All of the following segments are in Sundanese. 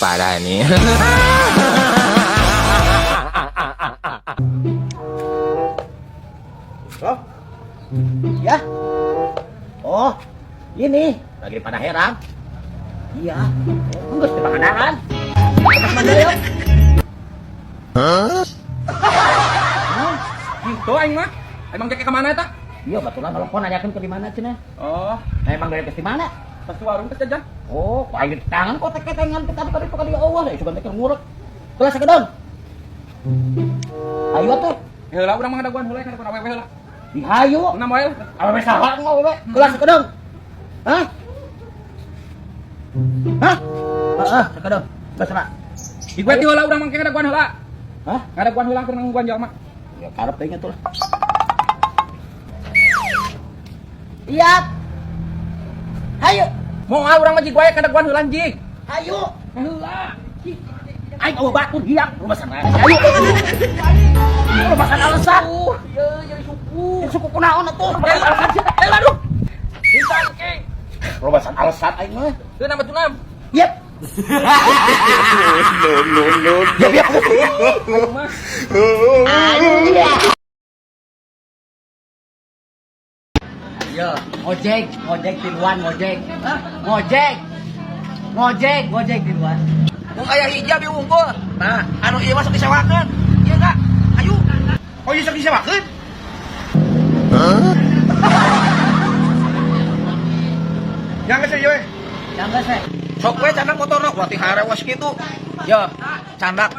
Parah nih. Oh. Ya. Oh, ini lagi di Padaherang. Iya. Oh, geus di Pangandaran. Mana ya? Hah? Gitu aing mah. Emang jek ka mana eta? Iya, baturan telepon nanyakeun ke di mana cenah. Oh, Nah, emang dari di mana? pas warung teh jajan. Oh, kok aing di tangan kok teh ketengan teh tadi ka dieu eueuh da sugan teh keur ngurek. Kelas sakedon. Ayo atuh. Heula urang mah ngadaguan heula ngadaguan awewe heula. Dihayu. Enam wae. Awewe saha awewe? Kelas sakedon. Hah? Hah? Heeh, sakedon. Geus lah. Gue ti heula urang mah ngadaguan heula. Hah? Ngadaguan heula keur nungguan jalma. Ya karep teh atuh lah. Iya. Hayu. Moal urang mah jig wae ngadaguan heula jig. Hayu. Heula. Aing eueuh batur hiang rumah sana. Hayu. Rumah alasan. Ieu jadi suku. Suku kunaon atuh? Alasan sih. Eh aduh. Bisa ke. Robasan alasan aing mah. Teu nama tunam. Yep. No, no, no, no. Yep, yep. Ayo mah. Ayo dia. Yo, ngojek, ngojek tiluan, ngojek. Hah? Ngojek. Ngojek, ngojek tiluan. Mun aya hiji abi unggul. Nah, anu ieu mah sok disewakeun. Ieu enggak? Ayo. Oh, ieu sok disewakeun? Hah? Yang geus ieu we. Jangan seh. Sok we candak motorna, wah ti harewas kitu. Yo, candak.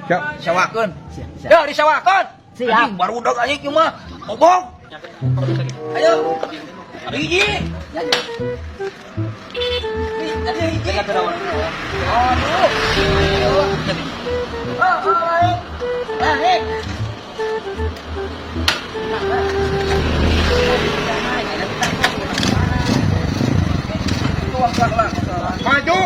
Siap. Sewakeun. Siap, siap. Yo, disewakeun. Siap. Anjing barudak anjing ieu mah. Obong. Ayo. Ada hiji. Nih, ada hiji. Aduh. Ah, ah, Naik. Maju.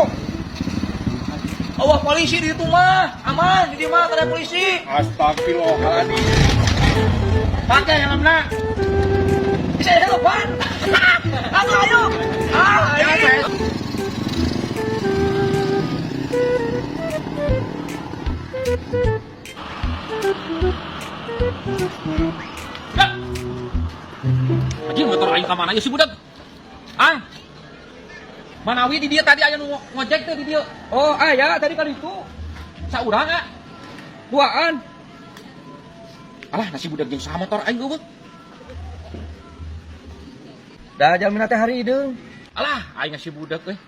Awas polisi di itu mah, aman di mah ada polisi. Astagfirullahaladzim. Pakai helmna. Bisa ya lupa. Ayo ayo. Ah, ayo. Ya. Anjing motor aing ka mana ieu si budak? Ang. Manawi di dia tadi aya nu ngojek teh di dia. Oh, aya tadi kan itu. Saurang ah. Duaan. Alah, nasi budak jeung saha motor aing eueuh. Dah jalmina teh hari hideung. Alah, aing nasi budak euy.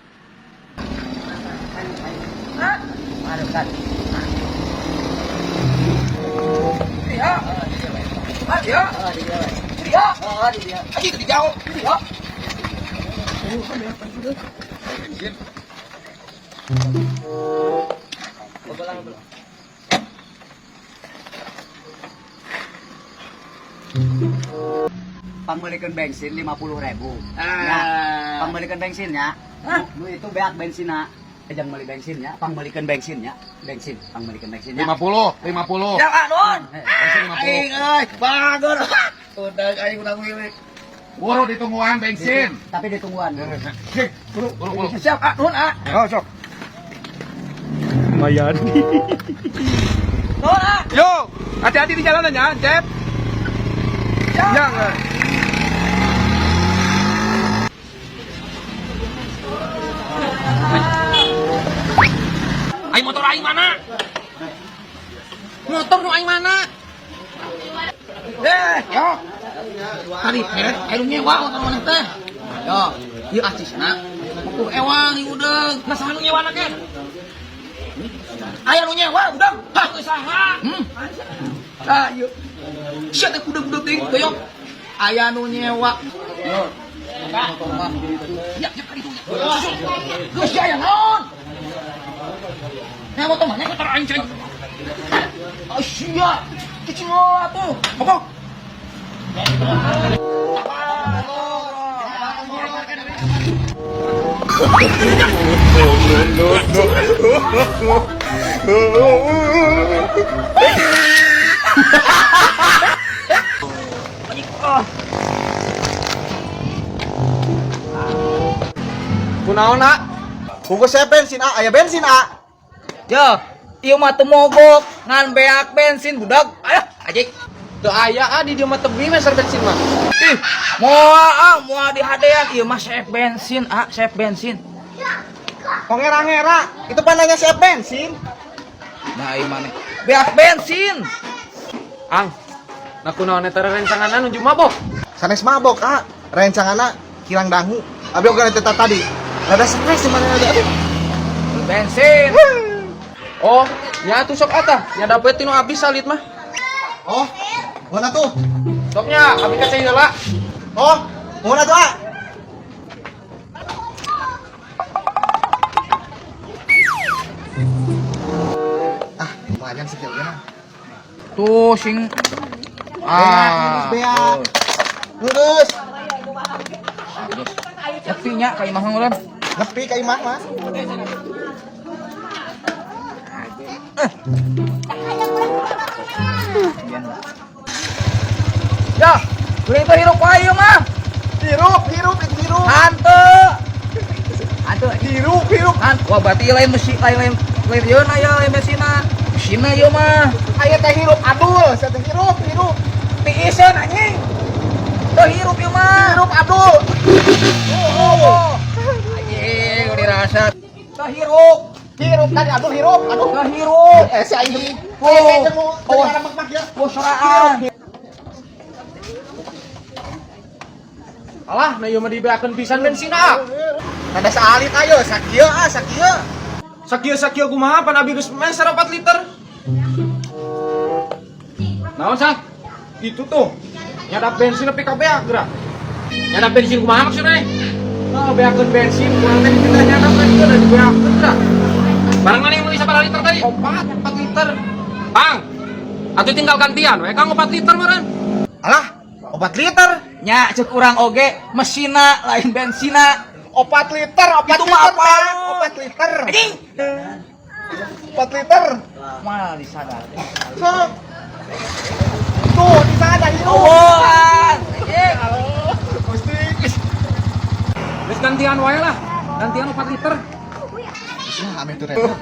Aduh, kan. Iya. Ah, iya. Oh, di dia. Iya. Oh, di dia. Anjing di jauh. Iya. Pangmeulikeun bensin 50.000. Ah. Ya, pangmeulikeun bensinnya. Nu itu beak bensinna. Jangan beli bensinnya, pangmeulikeun bensinnya. Bensin, pangmeulikeun bensinnya. 50, 50. Ya anon. Bensin 50. Aing euy, bagus. Udah aing udah milik. Buru ditungguan bensin. Tapi ditungguan. Buru, buru, buru. Siap ah, nuhun ah. Oh, sok. Lumayan. Nuhun ah. Yo, hati-hati di jalanan ya, Cep. Jangan. Aing motor aing mana? Motor nu aing mana? Eh, yo. Tadi peret aing nyewa motor maneh teh. Yo, ieu acisna. Ukur ewang ieu udeung. Nah, saha nu nyewana ke? Aya nu nyewa udeung. Hah, geus saha? Ah, ieu. Sia teh budak-budak teuing doyok. Aya nu nyewa. Yo. Motor mah. Ya, ya ka ditu. Geus aya naon? Nah, motor mana? Motor aing cai. Oh, sia. Cicing atuh. Apa? No, no, no. Kunaon, A? Bungkus saya bensin, A. Aya bensin, A. Ya, ieu mah teu mogok, ngan beak bensin budak. Ayo, ajik. Teu aya ah di dieu mah tebi meser bensin mah. Ih, moal ah, moal di hadean ieu mah sep bensin, ah, sep bensin. Kok ngera-ngera? Itu pananya siap bensin. Nah, ieu maneh. Beak bensin. Ang, nah kunaon eta rencanganna nuju mabok? Sanes mabok ah, rencanganna kirang dangu. Abi oge teh tadi. Rada stres di mana ada. Aduh. Bensin. Oh, nya atuh sok atah, nya dapet tinu abis salit mah. Oh, mana tuh? Soknya abi ka cai heula. Oh, mana tuh ah? Ah, lumayan sih kira Tuh sing ah, beak. Lurus. Nepi nya ka imah ngeureun. Nepi ka imah mah. Ya, beli itu hirup wae ieu mah. Hirup, hirup, itu hirup. Hanteu. Hanteu. Hirup, hirup. Han, wah berarti lain mesin lain lain lain ieu na ya, lain mesinna. Mesinna ieu mah. Aya teh hirup Abdul, saya teh hirup, hirup. Tiiseun anjing. Teu hirup ieu mah. Hirup Abdul. Oh, anjing dirasa. Teu hirup. Hirup tadi Abdul hirup. Aduh. Teu hirup. Eh si aing deui. Oh. Eh jeung nu Oh. tadi mak ya. Wah, soraan. Alah, nah ieu mah dibeakeun pisan bensin ah. Rada saalit ayo, sakieu ah, sakieu. Sakieu-sakieu kumaha pan abi geus meser 4 liter. Naon sah? Itu tuh. Nyadap bensin nepi ka beak geura. Nyadap bensin kumaha maksudnya? Nah, beakeun bensin kurang teh kita nyadap kan juga udah dibeakeun geura. Barang mana yang beli sabaraha liter tadi? 4, 4 liter. Bang, atuh tinggal gantian we Kang 4 liter meureun. Alah, 4 liter. Nya cek urang oge mesinna lain bensinna. 4 liter, 4 Itu mah liter, apa? Bang. 4 liter. Anjing. 4 liter. Mal disadar. Sok. Tuh, di sana hirup. Oh, anjing. Gusti. Geus gantian wae lah. Gantian 4 liter. Nah, ame tuh repot.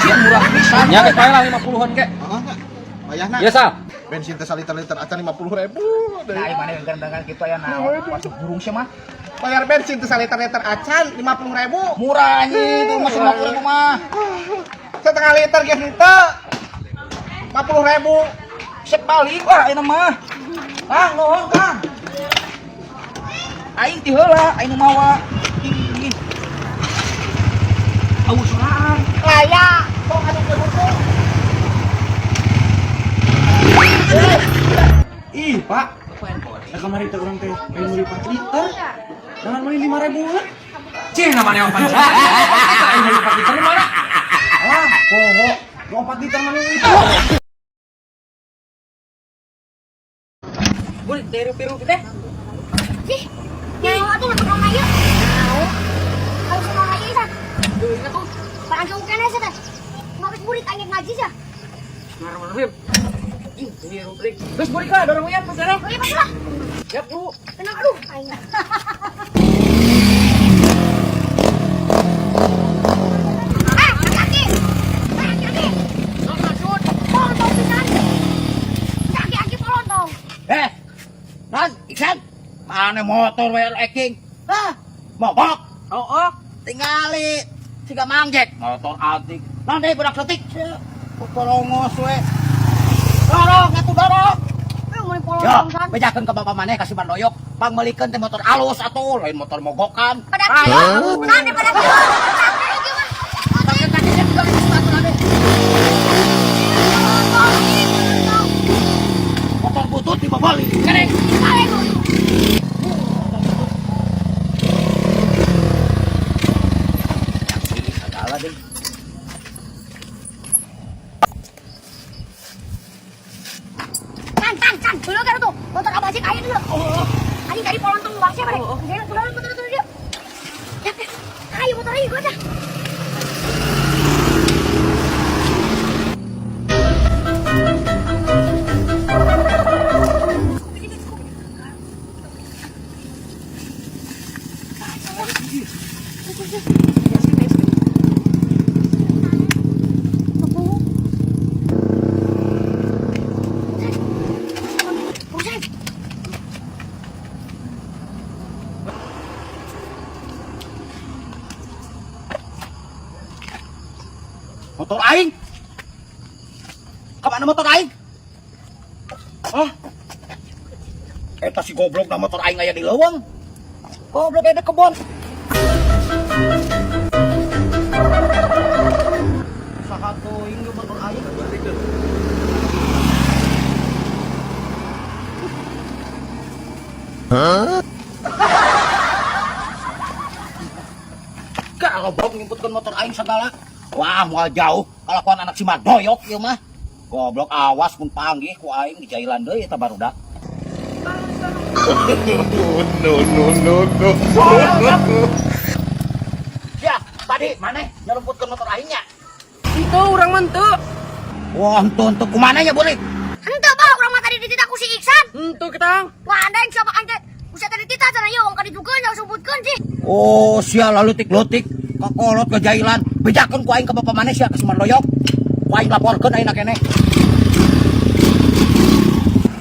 Sia murah pisan. Ya geus bae lah 50-an ke. Heeh, enggak. Wayahna. Iya, Sal. Bensin teh saliter-liter acan 50.000. Nah, ieu mana yang gitu aya naon? Masuk burung sia mah. Bayar bensin teh saliter-liter acan 50.000. Murah anjing itu masih 50.000 mah. Setengah liter geus henteu. 50.000. Sek balik lah ayeuna mah. Kang, nuhun Kang. Aing ti heula, aing nu mawa. Ih. Awas soraan. Layak. Tong anu ke buku. Ih, Pak. Nah, kemarin teh urang teh pengen beli 4 liter. Jangan beli 5 ribuan. Cih, namanya 4 liter. Aing beli 4 liter mana? Alah, poho. Nu 4 liter mana itu? Boleh tiru-tiru kita. Ih, nyawa tuh nak orang ayo. Harus orang ayo isa. Parang kau kan asa teh. Mabes burik aing ngaji sah. Bismillahirrahmanirrahim. Geus burik lah, dorong uyan pasarnya. Oh iya lah. Siap, Bu. Tenang aduh aing. Ah, kaki. Ah, kaki. Polong pisan. Kaki-kaki polong. Eh, Ran, Iksan, mana motor WL Eking? Hah, mogok. Oh, oh. Tingali, siga mangjek. Motor antik. Nanti budak letik. Polongos we. Dorong, atuh dorong. Eh, mun polong Yo, pisan. bejakeun ka bapak maneh ka si Bandoyok. Pangmeulikeun teh motor alus atuh, lain motor mogokan. Pada kieu. San pada kieu. Kaki mah. Pakai kaki sia juga geus atuh ade. Motor butut diboboli. Kereng. Segala deh. Can, can, can. Dulu kan tuh. Motor abah sih kaya dulu. Anjing tadi polontong bahasnya pada. Ayo, motor motor motor yuk. Ya, ya. Ayo motor ayo gua dah. Motor aing. Kemana motor aing? Hah? Eta si goblok na motor aing aya di leuweung. Goblok aya di kebon. Saha teuing ge motor aing? Goblok nyimputkeun motor aing segala. Wah, moal jauh kalakuan anak si Madoyok ieu mah. Goblok, awas mun panggih ku aing di jailan deui eta barudak. No, no, no, no. Ya, tadi maneh nyerumputkeun motor aingnya. Itu urang mah henteu. Wah, henteu henteu kumana nya burik? Henteu bah, urang mah tadi dititah ku si Iksan. Henteu ketang. Wah, anda yang siapa aing teh? Usia tadi titah cenah ieu wong kaditukeun jauh sumputkeun sih. Oh, sia lalutik-lutik kakolot ke jailan. Bejakeun ku aing ka bapak maneh sia ka si Madoyok. Ku aing laporkeun ayeuna keneh.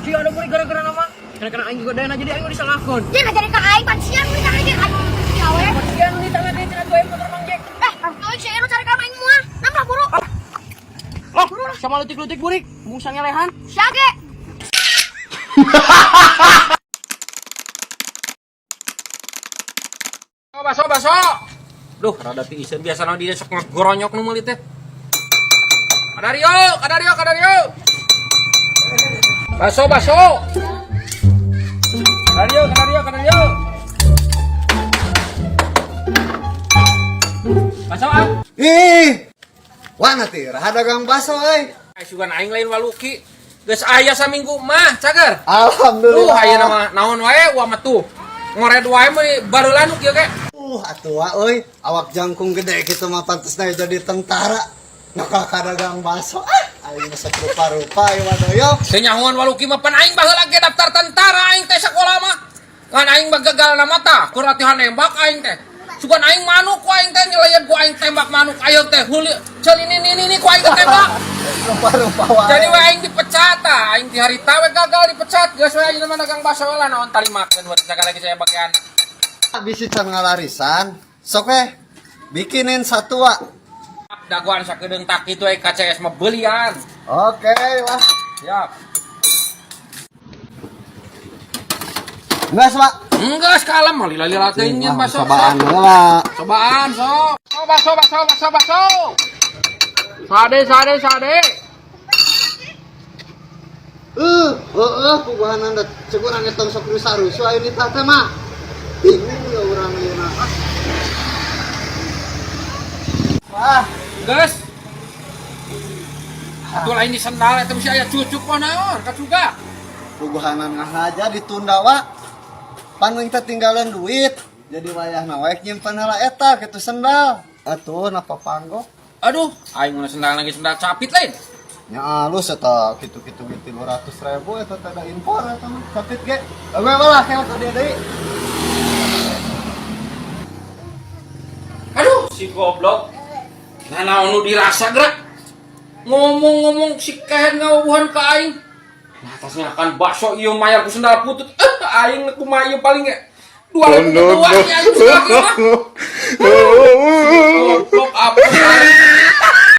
Sia ada burik gara-gara nama. Gara-gara aing juga dana jadi aing udah disalahkeun. Dia ngajarin ka aing pan sia nu ditangani ge aing sia we. Sia nu ditangani cenah tuh aing motor Mang Jack. Eh, teuing sia nu cari ka aing moal. Nambah buru. Oh, sama lutik-lutik burik, bungsa ngelehan. Sia ge. Baso, baso. Duh, rada tiiseun biasa dia sok ngegoronyok nu meuli teh. Kadario, kadario, kadario. Baso, baso. Kadario, kadario, kadario. Baso ah. Ih. Wah nanti raha dagang baso euy. Ai sugan aing lain waluki. Geus aya saminggu mah, cager. Alhamdulillah. Duh, ayeuna mah naon wae wa mah tuh. Ngored wae mah bareula nu kieu ge. Atuh wa euy, awak jangkung gede kitu mah pantesna jadi tentara. Nakal dagang baso ah, aing mah sok rupa-rupa ieu mah doyok. Teu nyahoan waluki mah pan aing baheula ge daftar tentara aing teh sakola mah. Ngan aing mah gagal na mata, keur latihan nembak aing teh. Sugan aing manuk ku aing teh nyeleyeun ku aing tembak manuk ayeuna teh huli ceul ini ku aing tembak. Rupa-rupa wae. Jadi we aing dipecat tah, aing ti harita we gagal dipecat. Geus we aing mah dagang baso we lah naon tarimakeun we sagala lagi saya bagian. Bisi can ngalarisan, sok we bikinin satu wa. Dagoan sakedeung tak kitu we KCS mah beulian. Oke lah. Siap. Enggak, Pak. Enggak sekalem mah lila-lila teh nyeun baso. Cobaan heula. Cobaan sok. Sok baso baso baso baso. Sade sade sade. Heeh, puguhan anda cek urang eta sok rusa-rusu aya nitah teh mah. Bingung ya urang ieu mah. Ah. Wah, Geus. Atuh lain di sendal eta mesti aya cucuk mah naon kacuga. Puguhanan aja ditunda wa. Pan teh tinggalan duit. Jadi wayahna wae nyimpen heula eta kitu sendal. Atuh napa panggok. Aduh, aing mun sendal lagi sendal capit lain. Nya alus eta kitu-kitu ge 300.000 eta teh da impor eta mah capit ge. Oke malah kayak ka dieu deui. Aduh, si goblok. Nah, naon nu dirasa gerak. Ngomong-ngomong si kehed ngawuhan ka aing. Nah, atasnya akan bakso ieu mayar ku sendal putut. Aing kumaha ieu paling ge. 2002 No, no, nya aing sendal ieu mah. no. Goblok apa aing.